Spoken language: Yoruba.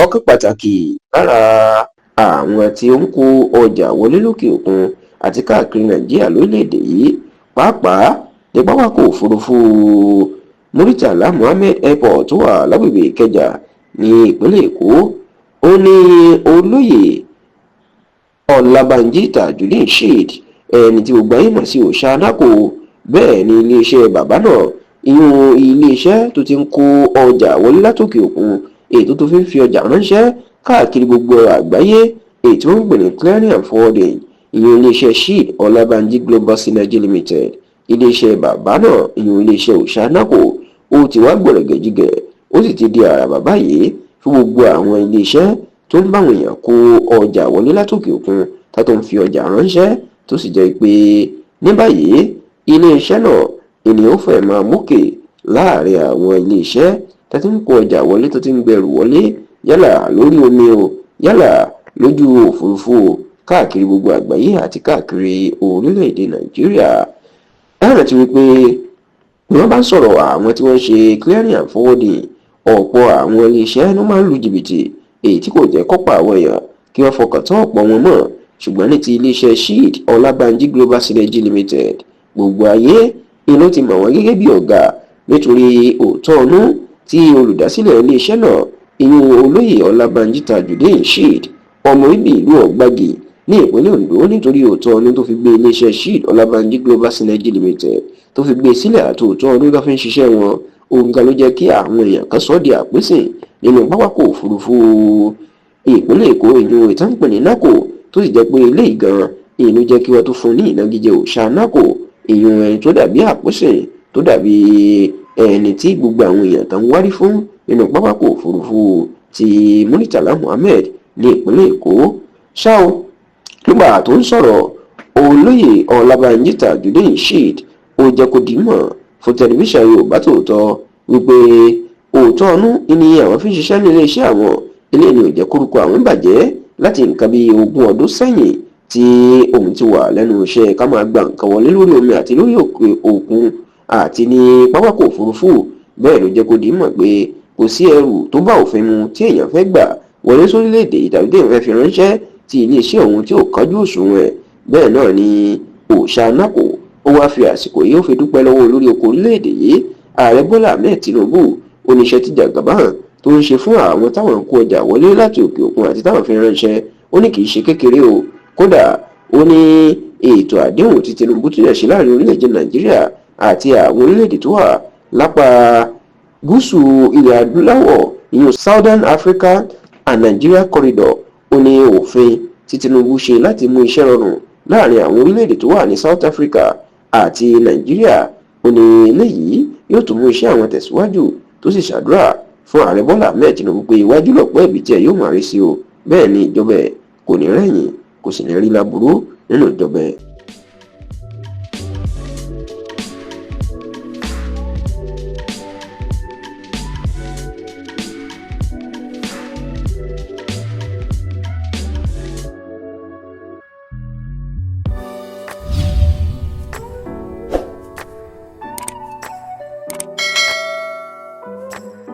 Ọ̀kan pàtàkì lára àwọn tí ó ń kó ọjà wọlé lókè òkun àti káàkiri Nàìjíríà lórílẹ̀‐èdè yìí, pàápàá ní pápákọ̀ òfurufú Muritala Muhammed Airport tó wà lágbègbè Ìkẹjà ní ìpínlẹ̀ Èkó, ó ní olóyè Ọlábànjí Tajudeen Sheed, ẹni tí gbogbo ayé mọ̀ sí Òòṣà Nákò. Bẹ́ẹ̀ ni iléeṣẹ́ bàbá náà, ìyún iléeṣẹ́ tó ti ń kó ọjà wọlé látòkè òkun, èyí tó fi ń fi ọjà ránṣẹ́ káàkiri gbogbo àgbáyé, èyí tí wọ́n ń pè ní clearing and forwarding, ìyún iléeṣẹ́ Sheed Ọlábànjí Global Synergy Limited. Iléeṣẹ́ bàbá náà, ìyún iléeṣẹ́ Òòṣà Nákò, ó ti wá gbọ̀rẹ̀gẹ̀jigẹ̀, ó sì ti di àràbà báyìí fún gbogbo àwọn iléeṣẹ́ tó ń báwọn èèyàn kó ọjà wọlé látòkè òkun, tá tó ń fi ọjà ránṣẹ́, tó sì jẹ́ pé ní báyìí iléeṣẹ́ náà ènìyàn fẹ́ máa mókè láàrin àwọn iléeṣẹ́ tó ti ń kó ọjà wọlé, tó ti ń gbẹrù wọlé, yálà lórí omi o, yálà lójú òfurufú o, káàkiri gbogbo àgbáyé àti káàkiri orílẹ̀-èdè Nàìjíríà. Ẹ rántí wípé bí wọ́n bá ń sọ̀rọ̀ àwọn tí wọ́n ń ṣe clearing and forwarding, ọ̀pọ̀ àwọn iléeṣẹ́ ló máa ń lu jìbìtì, èyí tí kò jẹ́ kọ́pọ̀ àwọn èèyàn kí wọ́n fọkàn tán ọ̀pọ̀ wọn mọ́. Ṣùgbọ́n ní ti iléeṣẹ́ Sheed Ọlábànjí Global Synergy Limited, gbogbo ayé inú ti mọ̀ wọ́n gẹ́gẹ́ bí ọ̀gá, nítorí òótọ́ ọnú tí olùdásílẹ̀ iléeṣẹ́ náà, ìyún olóyè Ọlábànjí Tajudeen Sheed, ọmọ bíbí ìlú Ọ̀gbági ní ìpínlẹ̀ Ondo, nítorí òótọ́ ọnú tó fi gbé iléeṣẹ́ Sheed Ọlábànjí Global Synergy Limited tó fi gbé sílẹ̀ àti òótọ́ ọnú tó fi ń ṣiṣẹ́ wọn, òǹkà ló jẹ́ kí àwọn èèyàn kan sọ di àpèsìn nínú pápákọ̀ òfurufú ìpínlẹ̀ Èkó, ìyún ìtànpẹ̀ ní NACO, tó sì jẹ́ pé eléyìí gan ìlú jẹ́ kí wọ́n tó fún ní ìnagijẹ Òòṣà NACO, ìyún ẹni tó dàbí àpèsìn, tó dàbí ẹni tí gbogbo àwọn èèyàn kan ń wárí fún nínú pápákọ̀ òfurufú ti Muritala Muhammed ní ìpínlẹ̀ Èkó. Ṣá o, nígbà tó ń sọ̀rọ̀, olóyè Ọlábànjí Tajudeen Sheed ó jẹ́ kó dìímọ̀ fún tẹlifíṣàn Yorùbá Tòótọ́ wípé òótọ́ ọnú ni àwọn fi ń ṣiṣẹ́ ní iléeṣẹ́ àwọn. Eléyìí ni ò jẹ́ kórúkọ àwọn bàjẹ́ láti nǹkan bíi 20 ọdún sẹ́yìn tí òun ti wà lẹ́nu iṣẹ́ ká máa gba nǹkan wọlé lórí omi àti lórí òkun àti ní pápákọ̀ òfurufú. Bẹ́ẹ̀ ló jẹ́ kó dìímọ̀ pé kò sí ẹrù tó bá òfin mu tí èèyàn fẹ́ gbà wọlé sórílẹ̀-èdè yìí tàbí téèyàn fẹ́ fi ránṣẹ́ tí iléeṣẹ́ òun tí ò kájú òṣùwọ̀n ẹ̀. Bẹ́ẹ̀ náà ni Òòṣà Nákò ó wáá fi àsìkò yìí, ó fi dúpẹ́ lọ́wọ́ olórí oko orílẹ̀-èdè yìí, Ààrẹ Bọ́lá Ahmed Tinubu. Oníṣẹ́ tí Jagaban tó ń ṣe fún àwọn táwọn ń kó ọjà wọlé láti òkè òkun àti táwọn fi ránṣẹ́, ó ní kì í ṣe kékeré o. Kódà, ó ní ètò àdéhùn tí Tinubu tún yẹ̀ ṣe láàrin orílẹ̀-èdè Nàìjíríà àti àwọn orílẹ̀-èdè tó wà lápá gúúsù ilẹ̀ adúláwọ̀, ìyún Southern Africa and Nigeria Corridor, ó ní òfin tí Tinubu ṣe láti mú iṣẹ́ rọrùn láàrin àwọn orílẹ̀-èdè tó wà ní South Africa àti Nàìjíríà, ó ní eléyìí yóò tún mú iṣẹ́ àwọn tẹ̀síwájú, tó sì ṣàdúrà fún Ààrẹ Bọ́lá Ahmed Tinubu pé iwájú lọ̀pọ̀ ẹ̀bì tí ẹ yóò máa rí sí o. Bẹ́ẹ̀ ni ìjọba ẹ̀ kò ní rẹ̀yìn, kò sì ní rí láburú nínú ìjọba ẹ̀.